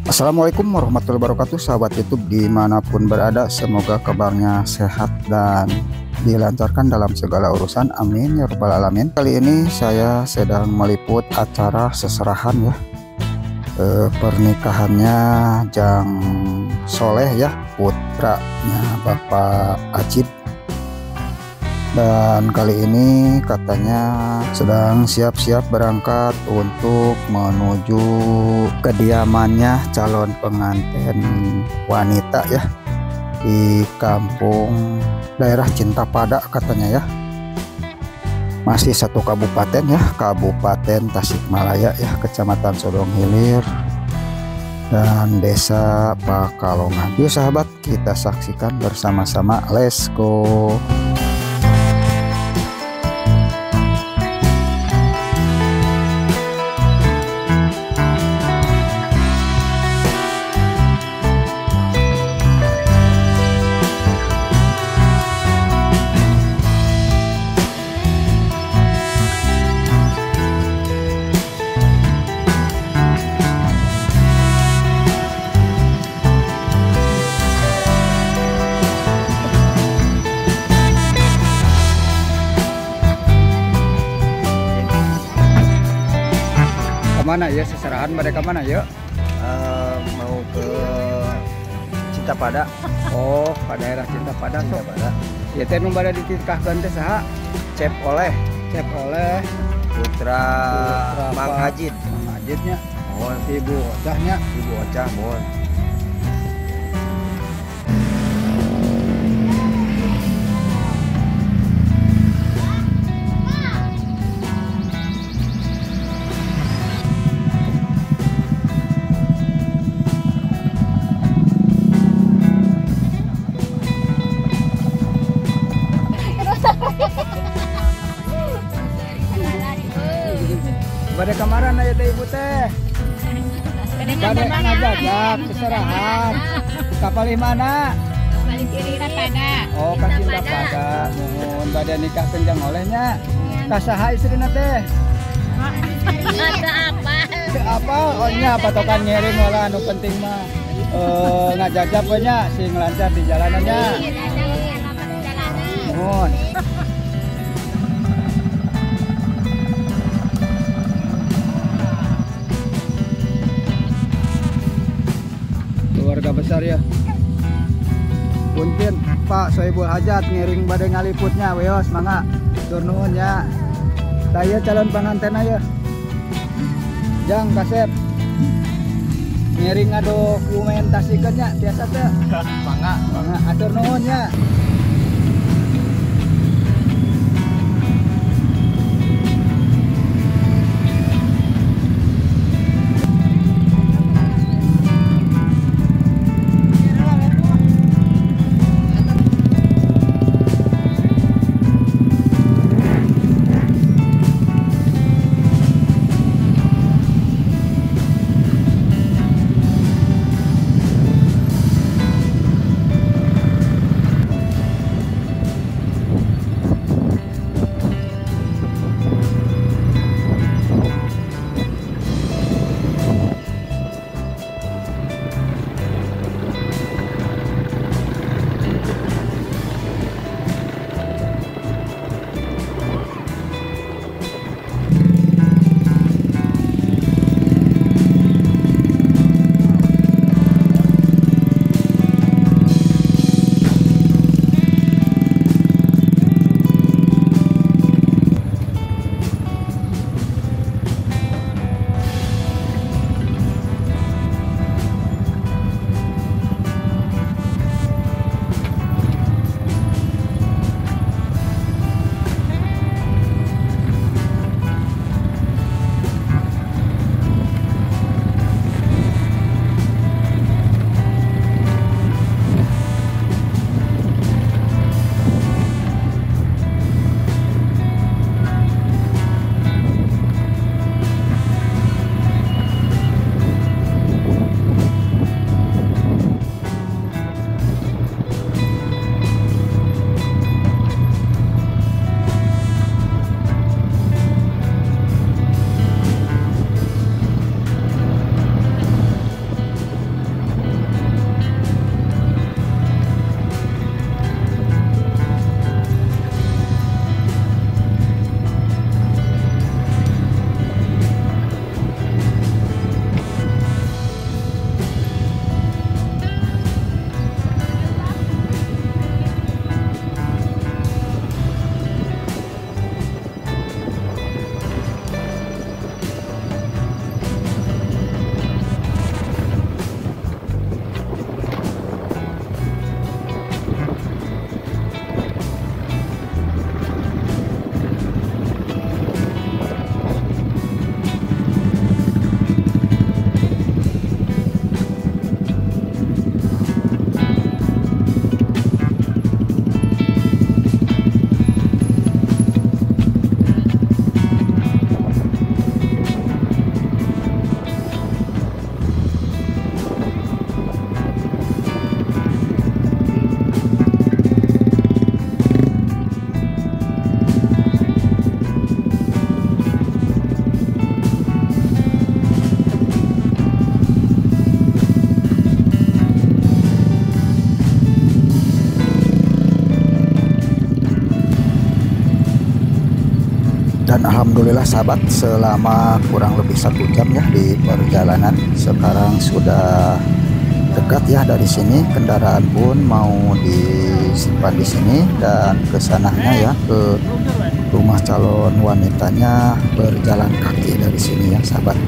Assalamualaikum warahmatullahi wabarakatuh, sahabat YouTube dimanapun berada, semoga kabarnya sehat dan dilancarkan dalam segala urusan, amin ya rabbal alamin. Kali ini saya sedang meliput acara seserahan ya, pernikahannya Jang Soleh ya, putranya Bapak Acid. Dan kali ini katanya sedang siap-siap berangkat untuk menuju kediamannya calon pengantin wanita ya, di kampung daerah Cintapada katanya ya. Masih satu kabupaten ya, Kabupaten Tasikmalaya ya, Kecamatan Sodong Hilir dan Desa Pakalongan. Yuk sahabat, kita saksikan bersama-sama. Let's go. Mana ya seserahan mereka mana ya? Mau ke Cintapada. Oh, ke daerah Cintapada. Cintapada. Ya teh nu bade ditikahkeun teh saha? Cep Oleh. Cep Oleh putra Mang Hajid. Mang Hajidnya. Oh, Ibu Ocahnya. Ibu Ocah, mohon. Bade kamaran aya teh ibu teh. Bade ngajajab seserahan. Kapalih mana? Kapalih Cintapada. Oh, ka Cintapada. Nuhun bade nikah kenjang olehnya. Ka saha istrina teh? Teu apal. Teu apal. Oh nya patokan ngiring lah anu penting mah. Ngajajab we nya sing lancar di jalanannya. Nuhun. Keluarga besar ya. Punten Pak Sohibul Hajat ngiring bade ngaliputnya weos mangga. Tur nuhun ya. Tah calon panganten aya. Jang kasep. Ngiring ngadokumentasikeun nya tiasa teu? Mangga, mangga atur nuhun ya. Dan alhamdulillah sahabat, selama kurang lebih 1 jam ya di perjalanan, sekarang sudah dekat ya dari sini. Kendaraan pun mau disimpan di sini dan kesananya ya ke rumah calon wanitanya berjalan kaki dari sini ya sahabat.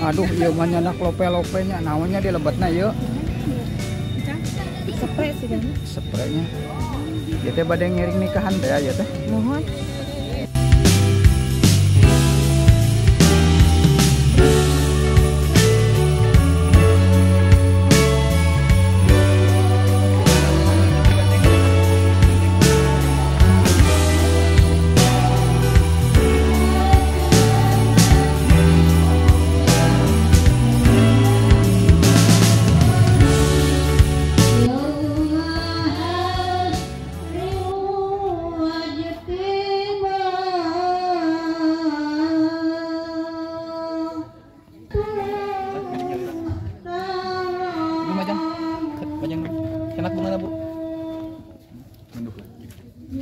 Aduh, ieu mah nyanak lope-lopenya, naonnya di lebetna ieu? Spray sih kan. Spraynya. Ieu teh bade ngiring nikahan teh ya teh. Mohon.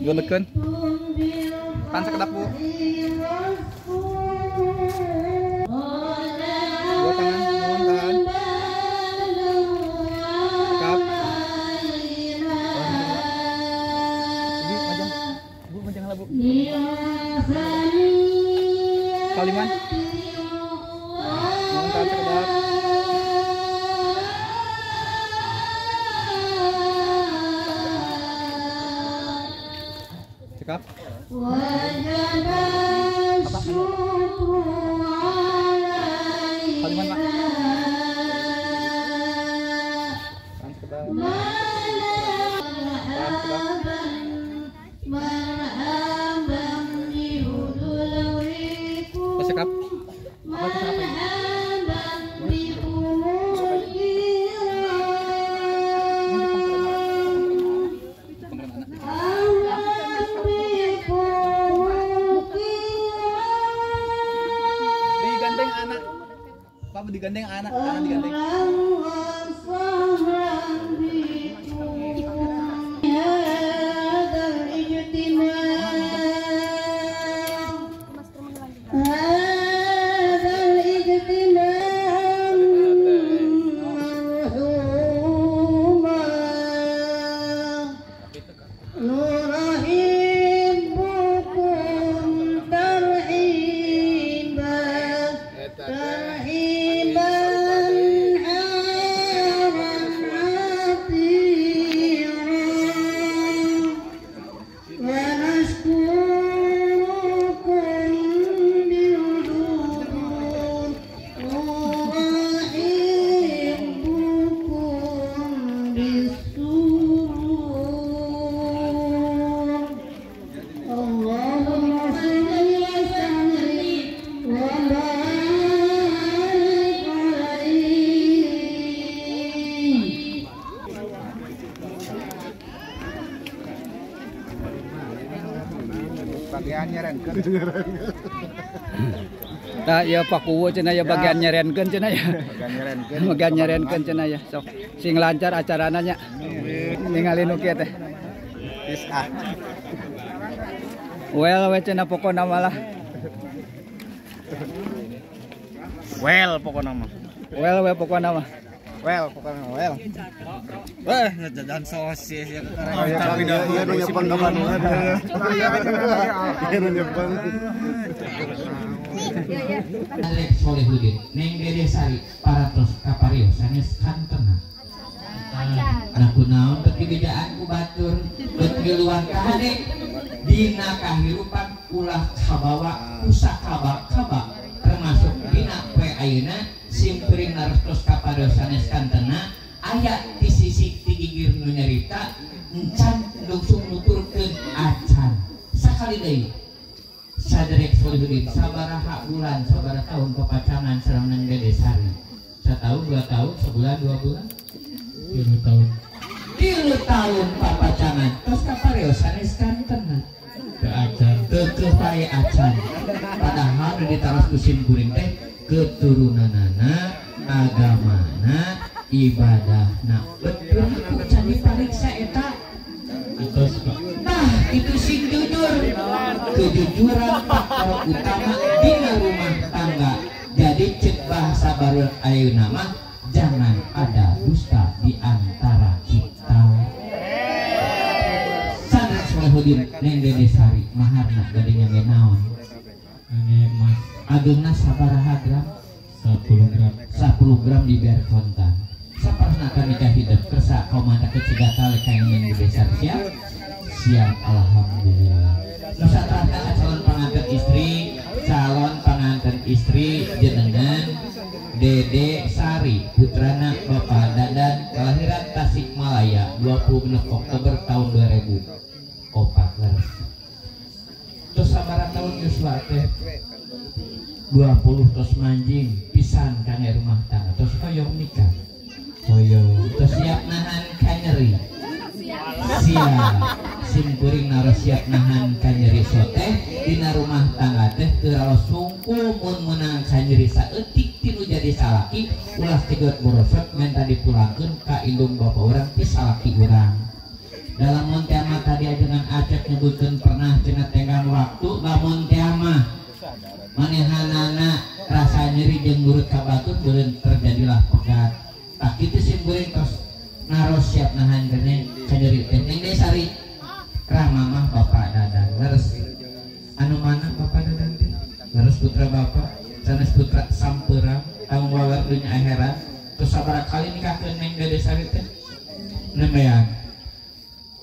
Golekeun. Pan sakedap, Bu. Dua tangan, mohon tahan. Cekap. Ibu majang. Bu majang lah, Bu. Kaliman. Mohon tahan sakedap. Cekap. Apa? Kaliman, Pak. Tahan sekedap. Tahan sekedap. Cekap. Apa cekap ini? Digandeng anak. Pak, digandeng anak, anak digandeng. Bagian nyerenkeun. Tah ieu Pak Kuwu cenah ya bagian nyerenkeun cenah ya. Bagian nyerenkeun. Bagian nyerenkeun cenah ya. Sok sing lancar acarana nya. Ningali nu kieu teh. Geus ah. Well we cenah pokona mah lah. Well pokona mah. Well we pokona mah. Well pokona well. Wah, jajan sosis ya. Tapi iya nu nyepeng ka Bandung. Iya nu nyepeng. Alek Solehudin, Neng Dede Sari, parantos kapario sanes kantena. Nah kunaon beuki bejaan ku batur, beut ngiluan ka hade, Dina kahirupan ulah kabawa kusakaba-kaba termasuk dina poe ayeuna simkuring narostos kapada sanes kantena aya di sisi ti gigir nu nyarita encan langsung nuturkeun acan sakali deui saderek Solihudin sabaraha bulan sabaraha tahun papacangan sareng Neng Dede Sari setahun 2 tahun sebulan 2 bulan 3 tahun 3 tahun papacangan tos kapareo sanes kantena acan teu pae acan padahal nu ditaros ku simkuring teh keturunanana agamana ibadahna betul aku can dipariksa eta atos Pak. Nah itu sing jujur kejujuran faktor utama dina rumah tangga. Jadi cek bahasa baru ayeuna mah jangan ada dusta di antara kita. Sanes Solehudin Neng Dede Sari maharna gade nyange naon? Nyange emas. Agengna sabaraha gram? 10 gram. 10 gram dibayar kontan. Saparna nikah hidup kersa komanda kecigatal ka Neng Dede Sari siap? Siap alhamdulillah. Nusa tata calon pengantin istri, calon pengantin istri jenengan Dede Sari putrana Bapak Dadan kelahiran Tasikmalaya 26 Oktober tahun 2004 leres. Terus sabaraha tahun yuswa teh 20 tos manjing pisan kangge rumah tangga tos hoyong nikah. Hoyong tos siap nahan kanyeri. Siap. Simkuring naros siap nahan kanyeri soteh dina rumah tangga teh teu raos sungkul mun meunang kanyeri saeutik tinu jadi salaki ulah kegot borosot menta dipulangkeun ka indung bapa urang ti salaki urang. Dalam mun teh mah tadi ajengan Acep nyebutkeun pernah cenah tenggang waktu lamun teh mah manehanana rasa nyeri jeung nurut ka batur beureun terjadilah pegat. Tah kitu simkuring tos naros siap nahan kanyeri teh Neng Dede Sari ramah Bapak Dadan leres anu mana Bapak Dadan teh leres putra bapak sanes putra sampeurang tanggung wawer dunya akhirat terus sabaraha kali nikahkeun Neng Dede Sari teh nembean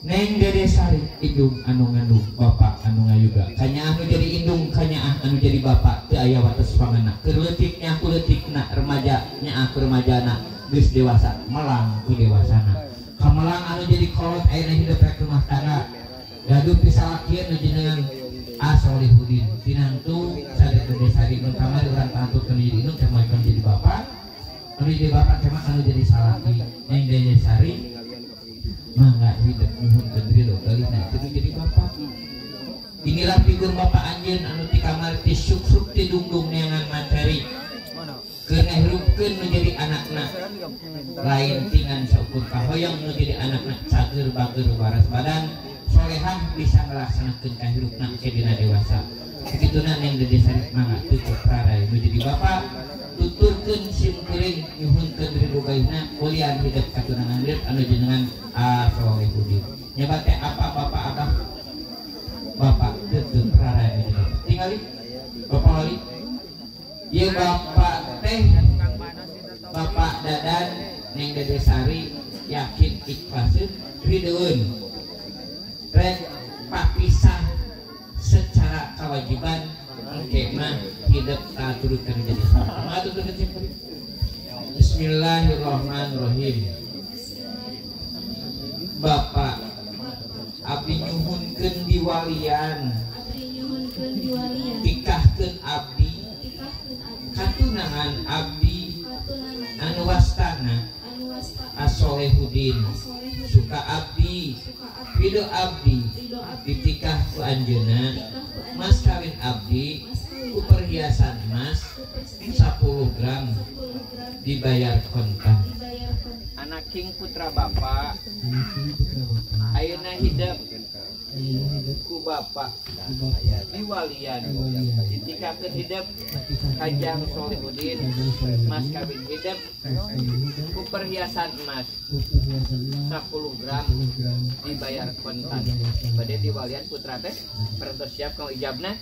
Neng Dede Sari indung anu ngandung bapak anu ngayuga kanyaah anu jadi indung kanyaah anu jadi bapak teu aya wates pangana keur leutik nya ku leutikna remaja nyaah ku remajana geus dewasa melang ku dewasana kamelang anu jadi kolot ayeuna hidup rek rumah tangga gaduh pisalakieun nu jenengan Asolihudin tinantu sadar Dede Sari nu kamari urang tantu nu jadi indung cema anu jadi bapak anu jadi bapak cema anu jadi salaki Neng Dede Sari mangga hidup nyuhunkeun ridho kalihna teu jadi bapak. Inilah figur bapak anjeun anu ti kamari ti suk-suk ti dungdung neangan materi keur ngahirupkeun nu jadi anakna lain tingan saukur kahoyong nu jadi anakna cager bager waras badan solehah bisa ngelaksanakeun kahirupna ke dina dewasa. Sakituna Neng Dede Sari mangga tutup rarai nu jadi bapak tuturkeun simkuring nyuhunkeun ridho gaihna kulian hidup katunangan hidup anu jenengan Asolehudin. Nyebat teh apa bapak abah bapak tutup rarai nu jadi bapak. Tingali bapak wali ieu bapak teh Bapak Dadan Neng Dede Sari yakin ikhlaseun rideueun rek papisah secara kewajiban engke mah hidup taturutkeun jadi salah. Mangga tuturkeun simkuring. Bismillahirrahmanirrahim. Bapak abdi nyuhunkeun diwalian tikahkeun abdi katunangan abdi anu wastana Asolehudin suka abdi ridho abdi ditikah ku anjeunna mas kawin abdi ku perhiasan emas 10 gram dibayar kontan. Anaking putra bapak ayeuna hidup ku bapak diwalian ditikahkeun hidup kajang Solehudin mas kawin hidup ku perhiasan emas 10 gram dibayar kontan. Bade diwalian putra teh parantos siap kang ijabna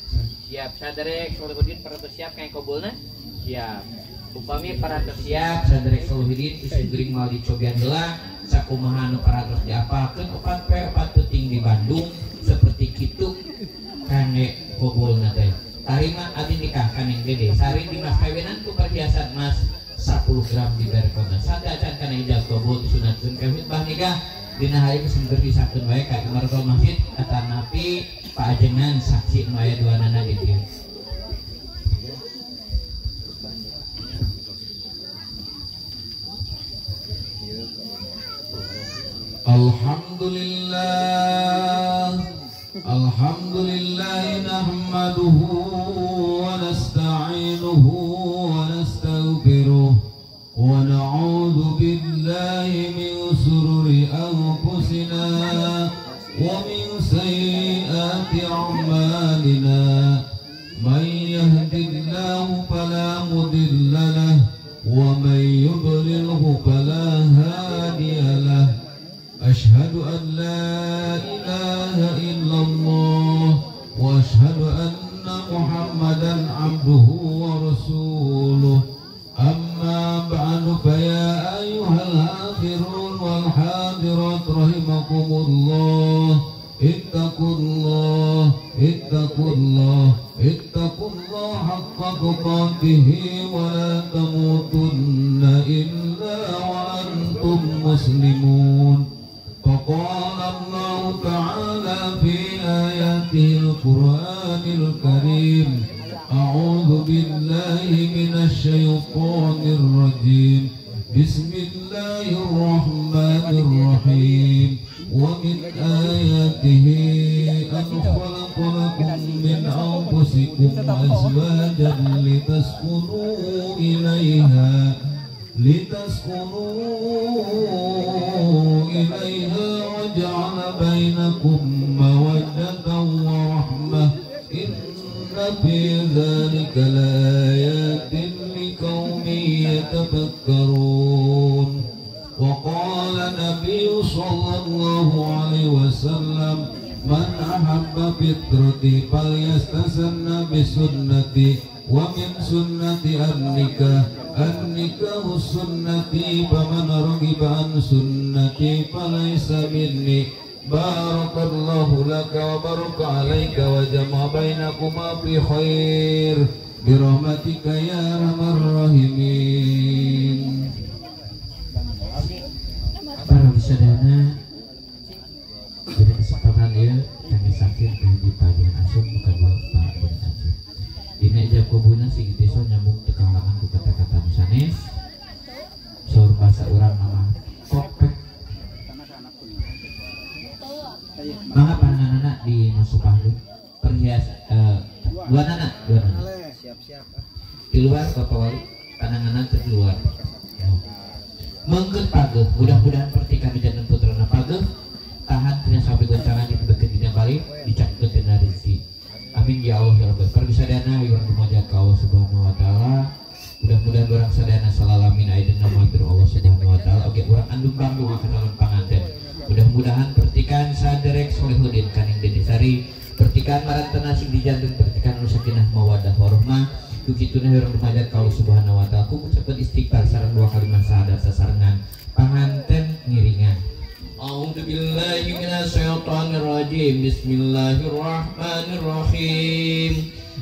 siap saderek Solehudin parantos siap kang kabulna siap. Upami parantos siap saderek Solehudin isi geuring moal dicobian heula sakumaha anu parantos diapalkeun opat poe opat peuting di Bandung Seperti kitu kangge kobulna teh. Tarima abdi nikah ka Neng Dede. Sari di mas kawinan ku perhiasan emas 10 gram diberekona. Sadacan kana ijab kabul disunatkeun ka khutbah nikah dina hari sumber disatukeun wae ka imaratul masjid atanapi paajengan saksi nu aya duanana di dieu. Alhamdulillah, alhamdulillah nahmaduhu wa nasta'inuhu wa nastaghfiruh wa na'udzu billahi min shururi anfusina wa min sayyiati a'malina. Man yahdihillahu fala mudilla lahu wa man yudlilhu fala hadiya lahu. Ashhadu an la ilaha illallah wa ashhadu anna Muhammadan abduhu wa rasuluh. Amma ba'du, fa ya ayyuhal hadirun wal hadirat rahimakumullah. Ittaqullah, ittaqullah, ittaqullah haqqa tuqatihi wa la tamutunna illa wa antum muslimun. فقال الله تعالى في آياته القرآن الكريم: أعوذ بالله من الشيطان الرجيم، بسم الله الرحمن الرحيم. ومن آياته أن خلق لكم من أنفسكم أزواجا لتسكنوا إليها وجعل بينكم مودة ورحمة، إن في ذلك لآيات لقوم يتفكرون. وقال النبي صلى الله عليه وسلم: من أحب فطرتي فليستسن بسنتي، ومن سنتي النكاح، النكاح سنتي، فمن رغب عن سنتي فليس مني. بارك الله لك وبارك عليك وجمع بينكما في خير برحمتك يا أرحم الراحمين. Para sadana jadi kesempatan ya kami sakit di pagi asup bukan dua Pak asup. Dina ijab kabulna sing desa nyambung teu kahalangan ku kata-kata nu sanes. Saur bahasa urang mah kopek. Mangga pananana di musupah perhias dua nana. Siap-siap. Di luar Bapak Wali pananganan teu di luar. Mengkeun pageuh, mudah-mudahan pertikan janten putrana pageuh tahan tina sampai goncangan dibeukeun dina balik dicangkeun dina rezeki. Amin ya Allah ya Rabbal. Parbisadana urang dumajat ka Allah Subhanahu wa taala. Mudah-mudahan urang sadayana salalamin ayeuna mampir Allah Subhanahu wa taala. Oge urang andum bangdu ka calon panganten. Mudah-mudahan pertikan saderek Solehudin kaning Dede Sari, pertikan marantena sing dijanten pertikan nu sakinah mawaddah warahmah. Ku kituna urang dumajat ka Allah Subhanahu wa taala. Ku ucapkeun istighfar sareng dua kalimat syahadat sasarengan panganten ngiringan. A'udzu billahi minasyaitonir rajim. Bismillahirrahmanirrahim.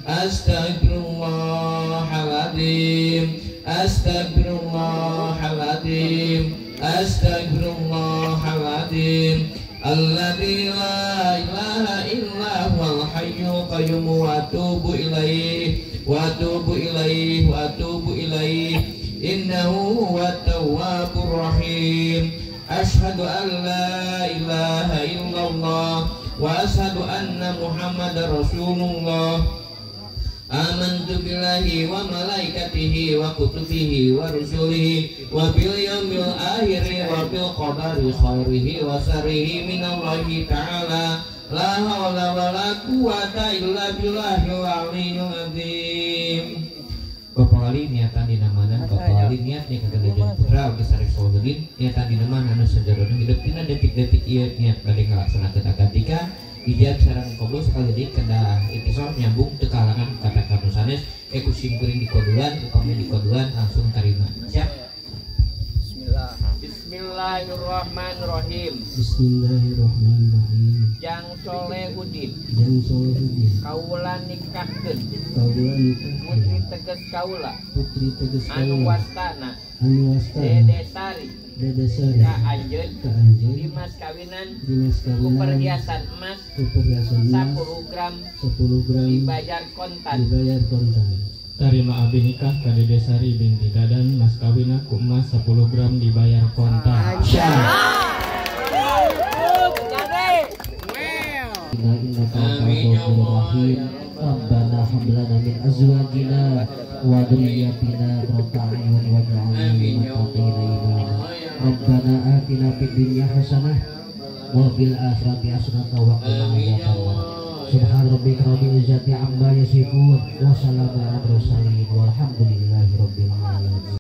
Astagfirullahaladzim, astagfirullahaladzim, astagfirullahaladzim. Alladzi la ilaha illa huwal hayyul qayyum wa atubu ilaihi wa atubu ilaihi wa atubu ilaihi. Innahu huwat tawwabur rahim. Ashhadu an la ilaha illallah wa ashhadu anna Muhammadar Rasulullah. Amantu billahi wa malaikatihi wa kutubihi wa rusulihi wa bil yaumil akhir wa bil qadari khairihi wa syarrihi minallahi ta'ala. La haula wa la quwata illa billahil aliyyil azim. Bapak Wali niatan dina mana? Bapak Wali niat nih kagedean putra oge sareng Solehudin niatan dina mana anu sajarona hidup dina detik-detik ieu niat bade ngalaksanakeun akad nikah ijab sareng kabul sekali deui kedah itisal nyambung teu kahalangan kata-kata nu sanes ku simkuring dikoduan upami dikoduan langsung tarima. Siap? Bismillah. Bismillah. Bismillahirrahmanirrahim. Bismillahirrahmanirrahim. Jang Solehudin. Jang Solehudin. Kaula nikahkeun. Kaula nikahkeun. Putri teges kaula. Putri teges kaula. Anu wastana. Anu wastana. Dede Sari. Dede Sari. Ka anjeun. Ka anjeun. Dimas kawinan. Dimas kawinan. Ku perhiasan emas. Ku perhiasan emas. 10 gram. 10 gram. Dibayar kontan. Dibayar kontan. Tarima abdi nikah ka Dede Sari binti Dadan, mas kawinna ku emas 10 gram dibayar kontan. Rabbana hab lana min azwajina wa dzurriyyatina qurrata a'yun waj'alna lil muttaqina imama. Rabbana atina fid dunya hasanah wa fil akhirati hasanah wa qina adzabannar. Subhan rabbika rabbil izzati amma yasifun wa salamun alal mursalin walhamdulillahi rabbil alamin.